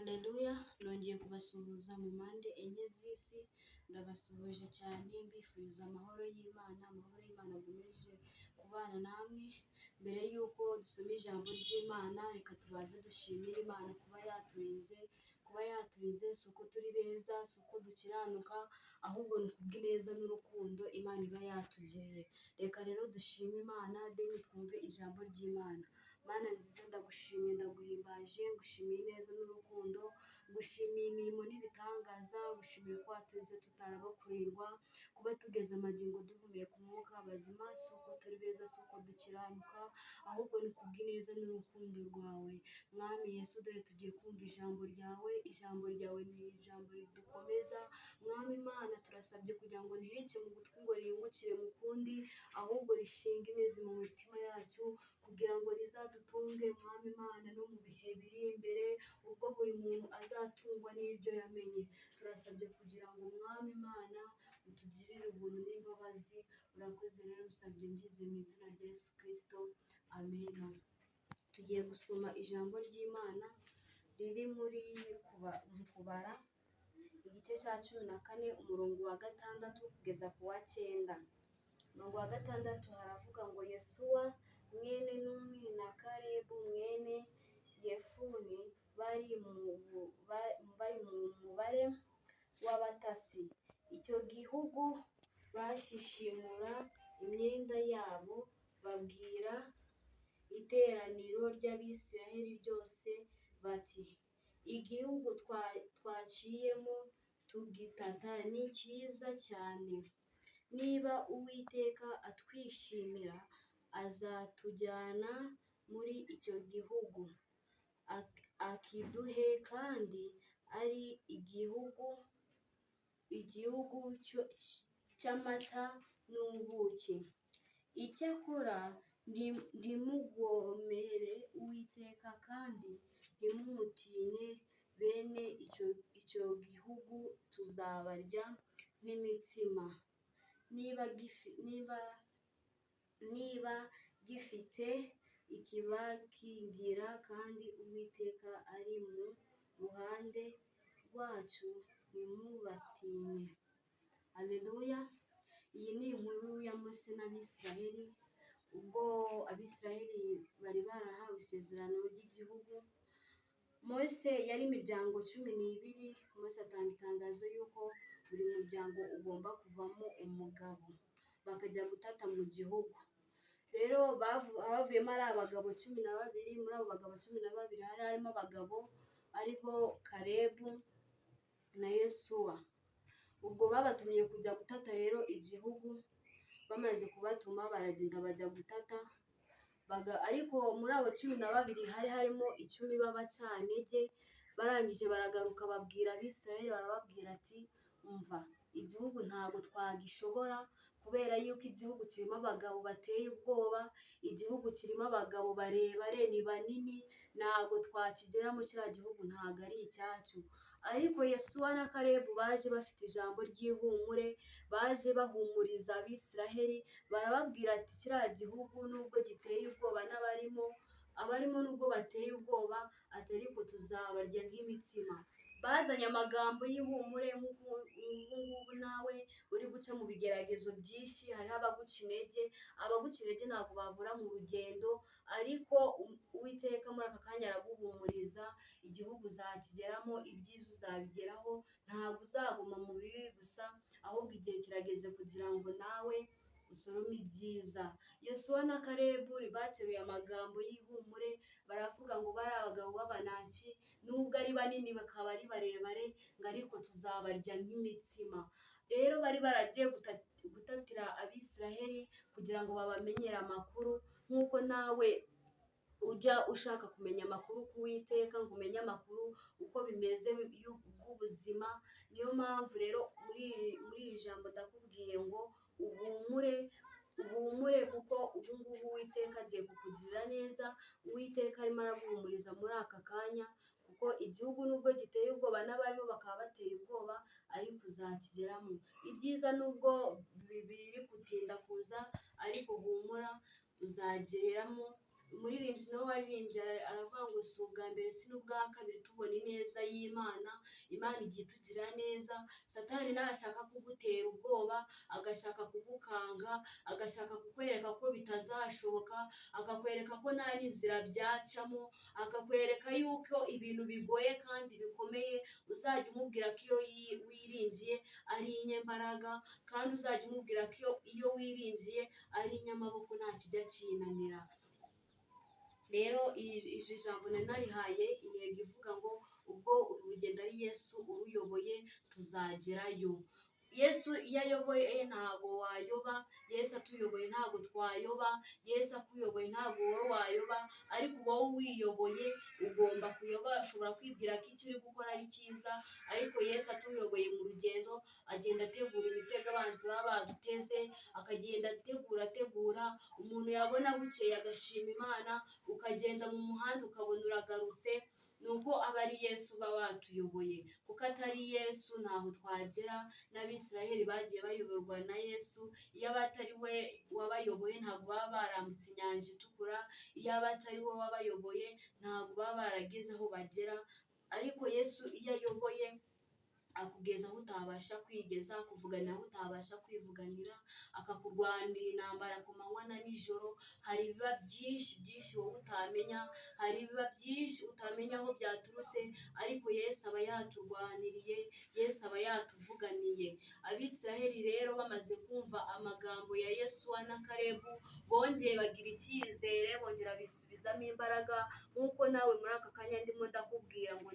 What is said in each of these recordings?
Haleluya, nongeye kubasuhuza mu mpande enye z'isi, ndabasuhuje cyane mbifuriza amahoro y'Imana, amahoro y'Imana akomeze kubana namwe. Mbere y'uko dusoma ijambo ry'Imana, reka tubanze dushimire Imana kuba yaturinze, kuba yaturinze si uko turi beza, si uko dukiranuka, ahubwo ni kubw'ineza n'urukundo Imana iba yatugiriye. Reka rero dushime Imana, deni twumve ijambo ry'Imana. Mana nziza, ndagushimiye, ndaguhimbaje, ngushimiye ineza n'urukundo, ngushimiye imirimo n'ibitangaza, ngushimiye ko waturinze tutarabakurirwa, kuba tugeze amagingo duhumeka umwuka bazima, si uko turi beza, si uko dukiranuka, ahubwo ni kubw'ineza n'urukundo rwawe. Mwami Yesu, dore tugiye kumva ijambo ryawe, ijambo ryawe ni ijambo ridukomeza. Mwami Imana, turasabye kugira ngo ntirice mu gutwi ngo rihingukire mu kundi, ahubwo rishinge imizi mu mitima yacu, kugira ngo rizadutunge, Mwami Imana, no mu bihe biri imbere, ubwo buri muntu azatungwa n'ibyo yamenye. Turasabye kugira ngo, Mwami Imana, utugirire ubuntu n'imbabazi. Urakoze rero, bisabye ngize mu izina rya Yesu Kristo, amena. Tugiye gusoma ijambo ry'Imana riri muri mu Kubara, igice cya 14, umurongo wa 6 kugeza ku wa 9. Umurongo wa 6 haravuga ngo: Yosuwa mwene Nuni na Kalebu mwene Yefune bari mu mubare w'abatasi. Icyo gihugu bashishimura imyenda yabo, babwira iteraniro ry'Abisirayeli ryose bati: igihugu twaciyemo tugitata ni cyiza cyane. Niba Uwiteka atwishimira, azatujyana muri icyo gihugu akiduhe, kandi ari igihugu cy'amata n'ubuki. Icyakora ntimugomere Uwiteka kandi ntimumutinye. Bene icyo gihugu tuzabarya nk'imitsima. Niba gifite ikibakingira kandi Uwiteka ari mu ruhande rwacu, ntimubatinye. Haleluya. Iyi ni inkuru ya Mose n'Abisiraheli, ubwo Abisiraheli bari barahawe isezerano ry'igihugu. Mose yari imiryango 12. Mose atanga itangazo y'uko buri muryango ugomba kuvamo umugabo, bakajya gutata mu gihugu. Rero bavuyemo ari abagabo 12. Muri abo bagabo 12 hari harimo abagabo aribo Kalebu na Yosuwa. Ubwo babatumye kujya gutata rero igihugu, bamaze kubatuma baragenda bajya gutata, ariko muri abo 12 hari harimo 10 b'abacantege. Barangije baragaruka babwira Abisirayeli, barababwira ati: umva, igihugu ntabwo twagishobora, kubera yuko igihugu kirimo abagabo bateye ubwoba, igihugu kirimo abagabo barebare, ni banini, ntabwo twakigeramo, kiriya gihugu ntabwo ari icyacu. Ariko Yosuwa na Kalebu baje bafite ijambo ry'ihumure, baje bahumuriza Abisiraheli, barababwira ati: kiriya gihugu nubwo giteye ubwoba n'abarimo, abarimo nubwo bateye ubwoba, ati ariko tuzabarya nk'imitsima. Bazanye amagambo y'ihumure, nk'uko ubu ngubu nawe uri guca mu bigeragezo byinshi, hariho abaguca intege, abaguca intege ntabwo babura mu rugendo, ariko Uwiteka muri aka kanya araguhumuriza, igihugu uzakigeramo, ibyiza uzabigeraho, ntabwo uzaguma mu bibi gusa, ahubwo igihe kirageze kugira ngo nawe usorome ibyiza. Yosuwa na Kalebu bateruye amagambo y'ihumure, baravuga ngo bari abagabo b'abanaki, nubwo ari banini bakaba ari barebare, ngo ariko tuzabarya nk'imitsima. Rero bari baragiye gutatira Abisiraheli kugira ngo babamenyere amakuru, nk'uko nawe ujya ushaka kumenya amakuru ku Uwiteka, ngo umenye amakuru uko bimeze y'ubuzima. Niyo mpamvu rero muri iri jambo ndakubwiye ngo uhumure, uhumure, kuko ubu ngubu Uwiteka agiye kukugirira neza. Uwiteka arimo araguhumuriza muri aka kanya, kuko igihugu nubwo giteye ubwoba n'abarimo bakaba bateye ubwoba, ariko uzakigeramo. Ibyiza nubwo biri gutinda kuza, ariko humura uzageramo. Umuririmbyi nawe waririmbye aravuga ngo si ubwa mbere si n'ubwa kabiri tubona ineza y'Imana, Imana igiye itugira neza. Satani nashaka kugutera ubwoba, agashaka kugukanga, agashaka kukwereka ko bitazashoboka, akakwereka ko nta n'inzira byacamo, akakwereka yuko ibintu bigoye kandi bikomeye, uzajya umubwira ko iyo wiringiye ari inyembaraga, kandi uzajya umubwira ko iyo wiringiye ari inyamaboko nta kijya kinanira. Rero iri jambo nari narihaye intego ivuga ngo ubwo uru rugendo ari Yesu uruyoboye tuzagerayo. Yesu iyo ayoboye ntabwo wayoba, Yesu atuyoboye ntabwo twayoba, Yesu akuyoboye ntabwo wowe wayoba, ariko wowe wiyoboye ugomba kuyoba. Ushobora kwibwira ko icyo uri gukora ari cyiza, ariko Yesu atuyoboye mu rugendo agenda ategura imitego abanzi baba baduteze, akagenda ategura, umuntu yabona bukeye agashima Imana, ukagenda mu muhanda ukabona uragarutse. Nuko aba ari Yesu uba watuyoboye, kuko atari Yesu ntaho twagera. N'Abisiraheli bagiye bayoborwa na Yesu, iyo aba atari we wabayoboye ntabwo baba barambutse inyanja itukura, iyo aba atari we wabayoboye ntabwo baba barageze aho bagera. Ariko Yesu iyo ayoboye akugeza aho utabasha kwigeza, akuvuganira aho utabasha kwivuganira, akakurwanira intambara ku manywa na nijoro. Hari ibiba byinshi byinshi wowe utamenya, hari ibiba byinshi utamenya aho byaturutse, ariko Yesu aba yaturwaniriye, Yesu aba yatuvuganiye. Abisiraheli rero bamaze kumva amagambo ya Yosuwa na Kalebu, bongeye bagira icyizere, bongera bisubizamo imbaraga. Nk'uko nawe muri aka kanya ndimo ndakubwira ngo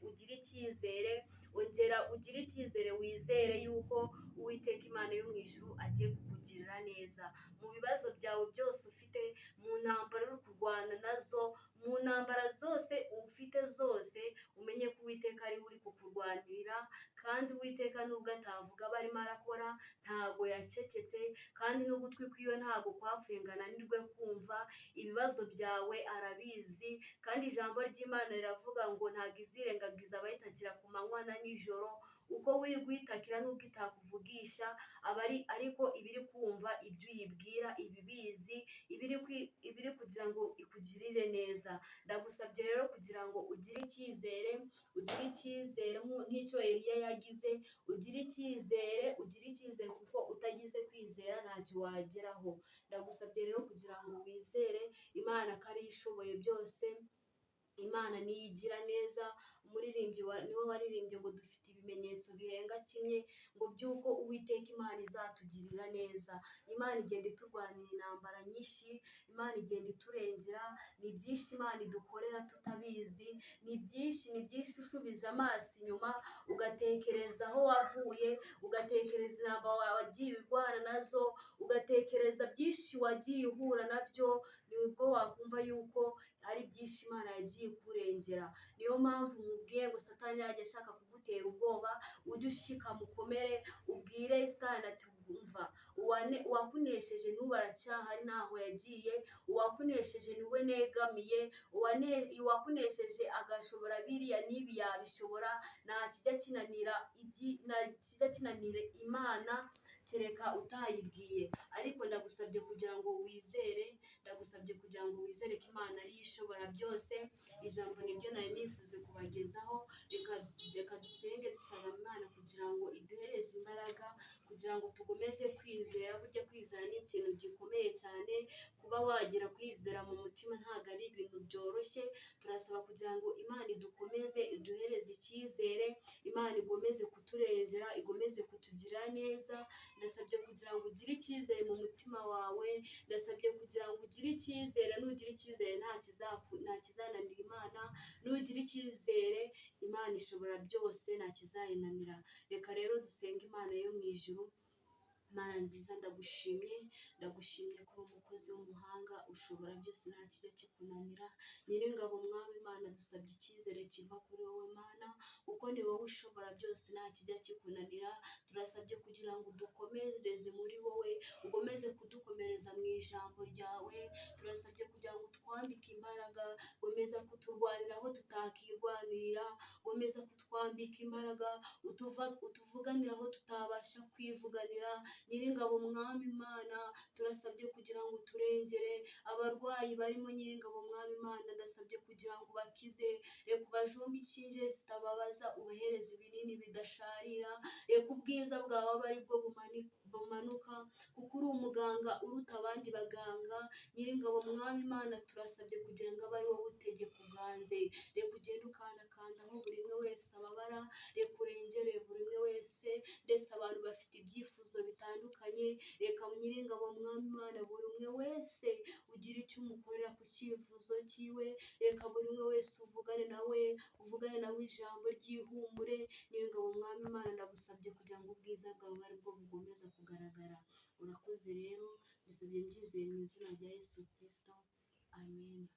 ugire icyizere, ongera ugire icyizere, wizere yuko Uwiteka Imana yo mu ijuru agiye kukugirira neza mu bibazo byawe byose ufite, mu ntambara uri kurwana nazo, mu ntambara zose ufite zose, umenye ko Uwiteka ari we uri kukurwanirira. Kandi Uwiteka nubwo atavuga aba arimo arakora, ntago yacecetse, kandi n'ugutwi kwiwe ntago kwapfuye ngo ananirwe kumva. Ibibazo byawe arabizi, kandi ijambo ry'Imana riravuga ngo ntago izirengagiza abayitakira ku manywa na nijoro. Uko wigwitakira nubwo itakuvugisha aba ari, ariko ibiri kumva ibyo uyibwira, ibibizi, ibiri kugira ngo ikugirire neza. Ndagusabye rero kugira ngo ugire icyizere, ugire icyizere nk'icyo Eliya yagize, ugire icyizere, ugire icyizere kuko utagize kwizera ntacyo wageraho. Ndagusabye rero kugira ngo wizere Imana ko ariyo ishoboye byose, Imana niyo igira neza. Umuririmbyi niwe waririmbye ngo dufite ibimenyetso birenga kimwe ngo by'uko Uwiteka Imana izatugirira neza. Imana igenda iturwanira intambara nyinshi, Imana igenda iturengera, ni byinshi Imana idukorera tutabizi, ni byinshi, ni byinshi ushubije amaso inyuma ugatekereza aho wavuye, ugatekereza intambara wagiye urwana nazo, ugatekereza byinshi wagiye uhura nabyo, nibwo wakumva yuko ari byinshi Imana yagiye ikurengera. Niyo mpamvu nkubwiye ngo Satani yajya ashaka kugutera ubwoba, ujye ushika mukomere, ubwire Satani ati umva, uwakunesheje n'ubu aracyahari ntaho yagiye, uwakunesheje niwe negamiye, uwakunesheje agashobora biriya n'ibi yabishobora, nta kijya kinanira nta kijya kinanira Imana kereka utayibwiye. Ariko ndagusabye kugira ngo wizere, ndagusabye kugira ngo wizere ko Imana ariyo ishobora byose. Ijambo niryo nari nifuze kubagezaho. Reka dusenge dusaba Imana kugira ngo iduhereze imbaraga, kugira ngo tukomeze kwizera. Burya kwizera ni ikintu gikomeye cyane, kuba wagira kwizera mu mutima ntabwo ari ibintu byoroshye. Turasaba kugira ngo Imana idukomeze, iduhereze icyizere, Imana igomeze kuturengera, igomeze kutugira neza. Ndasabye kugira ngo ugire icyizere mu mutima wawe, ndasabye kugira ngo ugire icyizere. Nugira icyizere nta kizananira Imana, nugira icyizere Imana ishobora byose, nta kizayinanira. Reka rero dusenge Imana yo mu ijuru. Mana nziza, ndagushimye, ndagushimye ko uri umukozi w'umuhanga, ushobora byose nta kijya kikunanira. Nyiringabo Mwami Imana, dusabye icyizere kiva kuri wowe Mana, kuko ni wowe ushobora byose, nta kijya kikunanira. Turasabye kugira ngo udukomereze muri wowe, ukomeze kudukomereza mu ijambo ryawe. Turasabye kugira ngo utwambike imbaraga, komeza kuturwanira aho tutakirwanirira, komeza kutwambika imbaraga, utuvuganira aho tutabasha kwivuganira. Nyiringabo Mwami Imana, turasabye kugira ngo uturengere abarwayi barimo. Nyiringabo Mwami Imana, ndasabye kugira ngo ubakize, reka ubajombe inshinge zitababaza, ubahereze ibinini bidasharira, reka ubwiza bwawe abe ari bwo bumanuka, kuko uri umuganga uruta abandi baganga. Nyiringabo Mwami Imana, turasabye kugira ngo abe ari wowe utegeka uganze, reka ugende ukandakanda aho buri umwe wese ababara, reka urengere buri umwe wese, ndetse abantu bafite ibyifuzo bitandukanye. Reka Nyiringabo Mwami Imana, buri umwe wese ugira icyo umukorera ku cyifuzo cyiwe, reka buri umwe wese uvugane nawe, uvugane nawe ijambo ry'ihumure. Nyiringabo Mwami Imana, ndagusabye kugira ngo ubwiza bwawe ari bwo bukomeza kugaragara. Urakoze rero, mbisabye mbyizeye mu izina rya Yesu Kristo, amen.